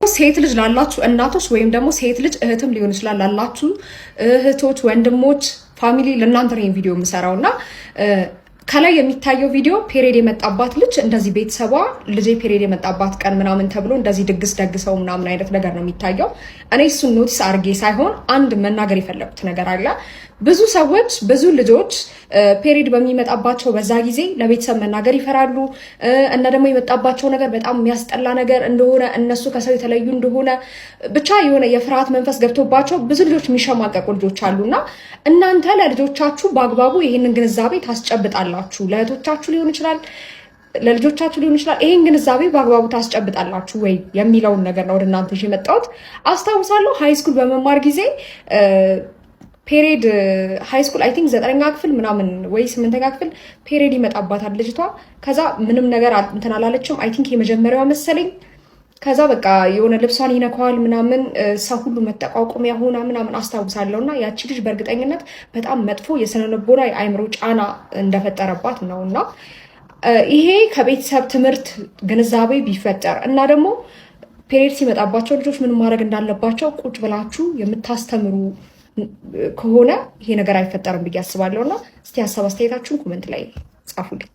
ሴት ልጅ ላላችሁ እናቶች ወይም ደግሞ ሴት ልጅ እህትም ሊሆን ይችላል ላላችሁ እህቶች፣ ወንድሞች፣ family ለእናንተ ነው ቪዲዮ የምሰራው። እና ከላይ የሚታየው ቪዲዮ period የመጣባት ልጅ እንደዚህ ቤተሰቧ ልጄ period የመጣባት ቀን ምናምን ተብሎ እንደዚህ ድግስ ደግሰው ምናምን አይነት ነገር ነው የሚታየው። እኔ እሱን notice አድርጌ ሳይሆን አንድ መናገር የፈለጉት ነገር አለ። ብዙ ሰዎች፣ ብዙ ልጆች period በሚመጣባቸው በዛ ጊዜ ለቤተሰብ መናገር ይፈራሉ። እና ደግሞ የመጣባቸው ነገር በጣም የሚያስጠላ ነገር እንደሆነ፣ እነሱ ከሰው የተለዩ እንደሆነ፣ ብቻ የሆነ የፍርሃት መንፈስ ገብቶባቸው ብዙ ልጆች የሚሸማቀቁ ልጆች አሉና እናንተ ለልጆቻችሁ በአግባቡ ይህንን ግንዛቤ ታስጨብጣላችሁ? ለእህቶቻችሁ ሊሆን ይችላል፣ ለልጆቻችሁ ሊሆን ይችላል። ይህን ግንዛቤ በአግባቡ ታስጨብጣላችሁ ወይ የሚለውን ነገር ነው ወደ እናንተ ይዤ የመጣሁት። አስታውሳለሁ high school በመማር ጊዜ period፣ high school I think ዘጠነኛ ክፍል ምናምን ወይ ስምንተኛ ክፍል period ይመጣባታል ልጅቷ። ከዛ ምንም ነገር እንትን አላለችም። I think የመጀመሪያዋ መሰለኝ። ከዛ በቃ የሆነ ልብሷን ይነካዋል ምናምን፣ ሰው ሁሉ መጠቋቆሚያ ሆና ምናምን አስታውሳለሁ። እና ያቺ ልጅ በእርግጠኝነት በጣም መጥፎ የስነ ልቦና የአእምሮ ጫና እንደፈጠረባት ነው። እና ይሄ ከቤተሰብ ትምህርት ግንዛቤ ቢፈጠር እና ደግሞ period ሲመጣባቸው ልጆች ምን ማድረግ እንዳለባቸው ቁጭ ብላችሁ የምታስተምሩ ከሆነ ይሄ ነገር አይፈጠርም ብዬ አስባለሁ። እና እስቲ ሀሳብ አስተያየታችሁን comment ላይ ጻፉልኝ።